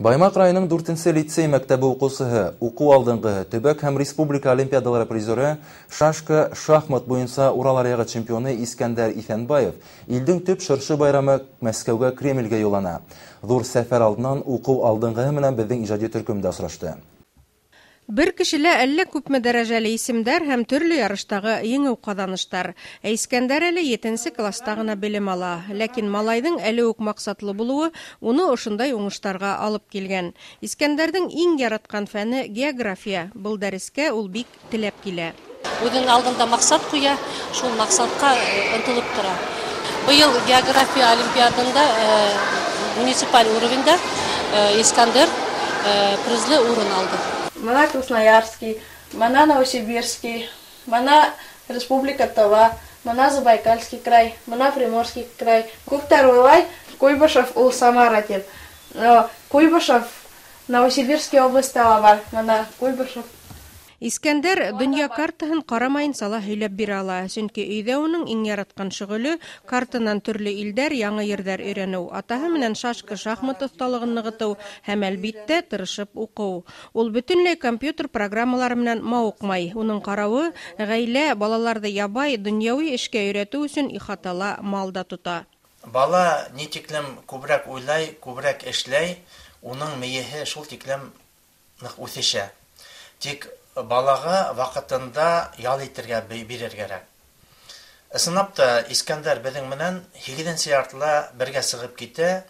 Баймаҡ районының 4-нсе лицей мәктәбе уҡыусыһы, уҡыу алдынғыһы, төбәк һәм республика олимпиадалары призеры, шашка, шахмат буйынса Урал аръяғы чемпионы Искәндәр Иҫәнбаев илдең төп шыршы байрамы Мәскәүгә, Кремлгә юллана. Ҙур сәфәр алдынан уҡыу алдынғыһы менән беҙҙең ижади төркөм дә осрашты. Бер кешелә әллә күпме дәрәжәле исемдәр һәм төрлө ярыштағы еңеү ҡаҙаныштар. Ә Искәндәр әле 7-нсе класта ғына белем ала. Ләкин малайҙың әле үк маҡсатлы булыуы уны ошондай уңыштарға алып килгән. Искәндәрҙең иң яратҡан фәне география. Был дәрескә ул бик теләп килә. Үҙенең алдында маҡсат ҡуя, шул маҡсатҡа ынтылып тора. Быйыл география олимпиадында муниципаль уровеньда Искәндәр призлы урын алды. Мына Красноярский, мына Новосибирский, мына Республика Тыва, мына Забайкальский край, мына Приморский край. Күптәр уйлай, Куйбышев ул Самара тип. Но Куйбышев Новосибирский областа ла бар. Мына Куйбышев. Искәндәр донъя картаһын ҡарамайынса ла һөйләп бирә ала, сөнки өйҙә уның иң яратҡан шөғөлө картанан төрлө илдәр, яңы ерҙәр өйрәнеү, атаһы менән шашка, шахмат оҫталығын нығытыу һәм әлбиттә тырышып уҡыу. Ул бөтөнләй компьютер программалары менән мауыҡмай. Уның ҡарауы ғаилә балаларҙы ябай донъяуи эшкә өйрәтеү өсөн ихатала мал да тота. Бала ни тиклем күберәк уйлай, күберәк эшләй, уның мейеһе шул тиклем ныҡ үҫешә. Тик балаға ваҡытында ял итергә бирергә кәрәк. Ысынлап та Искәндәр беҙҙең менән 8-нсе яртыла бергә сығып китә.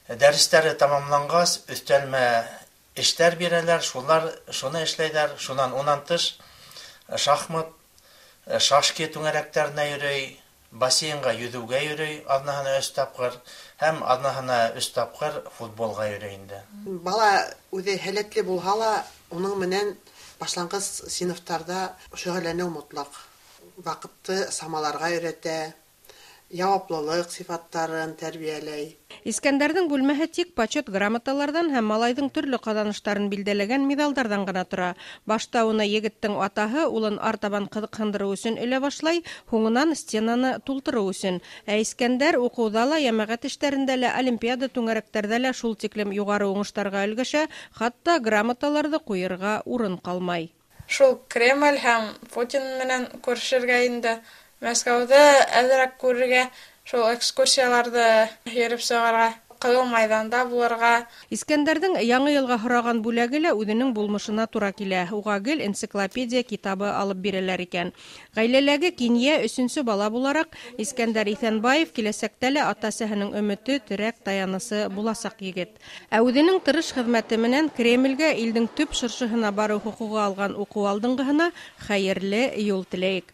Дәрестәре тамамланғас, өҫтәлмә эштәр бирәләр, шулар шуны эшләйҙәр, шунан унан тыш шахмат, шашки түңәрәктәренә йөрөй, бассейнға йөҙөүгә йөрөй аҙнаһына 3 тапҡыр һәм аҙнаһына 3 тапҡыр футболға йөрөй инде. Бала үҙе һәләтле булһа ла, уның менән башланғыс синыфтарҙа шөғөлләнеү мотлаҡ. Ваҡытты самаларға өйрәтә, яуаплылыҡ сифаттарын тәрбиәләй. Искәндәрҙең бүлмәһе тик почет грамоталарҙан һәм малайҙың төрлө ҡаҙаныштарын билдәләгән миҙалдарҙан ғына тора. Башта уны егеттең атаһы улын артабан ҡыҙыҡһындырыу өсөн элә башлай, һуңынан стенаны тултырыу өсөн. Ә Искәндәр уҡыуҙа ла, йәмәғәт эштәрендә лә, олимпиада түңәрәктәрҙә лә шул тиклем юғары уңыштарға өлгәшә, хатта грамоталарҙы ҡуйырға урын ҡалмай. Шул Кремль һәм Путин менән күрешергә инде. Мәскәүҙе әҙерәк күрергә, шул экскурсияларҙы йөрөп сығырға, Ҡыҙыл майҙанда булырға. Искәндәрҙең яңы йылға һораған бүләге лә үҙенең булмышына тура килә. Уға гел энциклопедия китабы алып бирәләр икән. Ғаиләләге кинйә 3-нсе бала булараҡ Искәндәр Иҫәнбаев киләсәктә лә ата-әсәһенең өмөтө, терәк таянысы буласаҡ егет. Ә үҙенең тырыш хеҙмәте менән Кремлгә илдең төп шыршыһына барыу хоҡуғы алған уҡыу алдынғыһына хәйерле юл теләйек.